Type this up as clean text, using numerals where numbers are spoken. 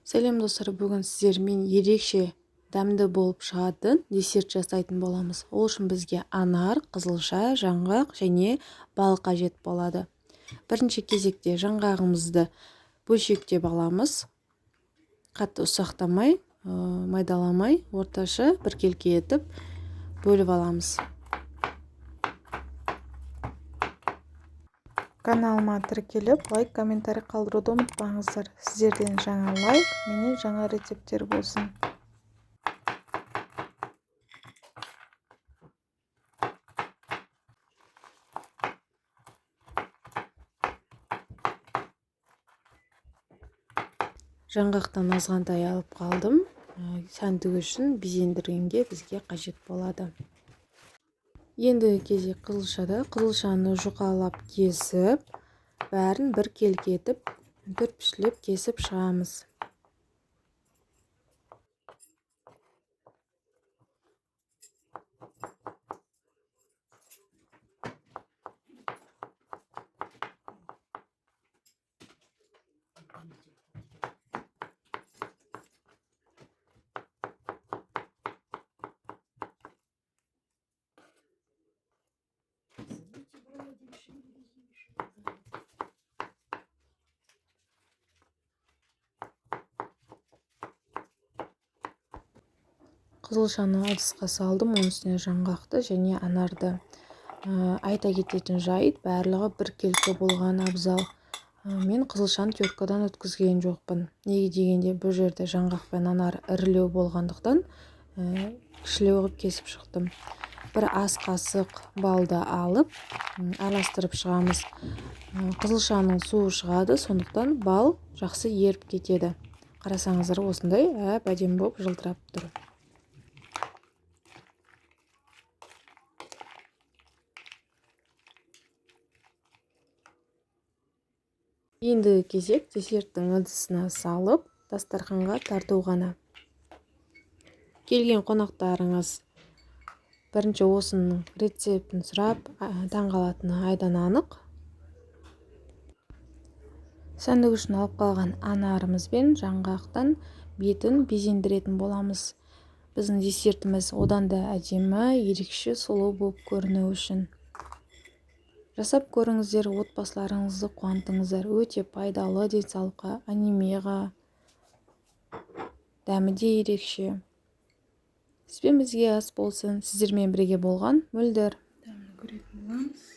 Сәлем достар, бүгін сіздермен ерекше дәмді болып шығатын десерт жасайтын боламыз. Ол үшін бізге анар, қызылша, жаңғақ және бал қажет болады. Бірінші кезекте жаңғағымызды бөлшектеп аламыз. Қатты ұсақтамай, майдаламай, орташа біркелкі етіп бөліп аламыз. Каналыма тіркеліп, лайк, комментарий қалдыруды ұмытпаңыздар. Сіздерден жаңа лайк, менен жаңа рецепттер болсын. Жаңғақтан азғантай алып қалдым. Сәндік үшін безендіргенге бізге қажет болады. Ендігі кезек қызылшада. Қызылшаны жұқалап кесіп, бәрін біркелкі етіп, төртпішлеп кесіп шығамыз. Қызылшаны ыдысқа салдым, оның үстіне жаңғақты және анарды. Айта кететін жайт, барлығы біркелкі болған абзал. Мен қызылшаны теркадан өткізген жоқпын. Неге дегенде, бұл жерде жаңғақ пен анар ірілеу болғандықтан, кішілеу қылып кесіп шықтым. Бір ас қасық балды алып, араластырып шығамыз. Қызылшаның суы шығады, сондықтан бал жақсы еріп кетеді. Қарасаңыздар, осындай әп-әдемі болып жылтырап тұр. Ендігі кезек десерттің ыдысына салып, дастарханға тарту ғана. Келген қонақтарыңыз бірінші осының рецептін сұрап, таңғалатыны айдан анық. Сәндік үшін алып қалған анарымыз бен жаңғақтан бетін безендіретін боламыз. Біздің десертіміз одан да әдемі, ерекше сұлу болып көріну үшін. Жасап көріңіздер, отбасыларыңызды қуантыңыздар. Өте пайдалы денсаулыққа, анемияға, дәмі де ерекше. Сізбен бізге ас болсын. Сіздермен бірге болған Мөлдір. Дәмін көретін боламыз.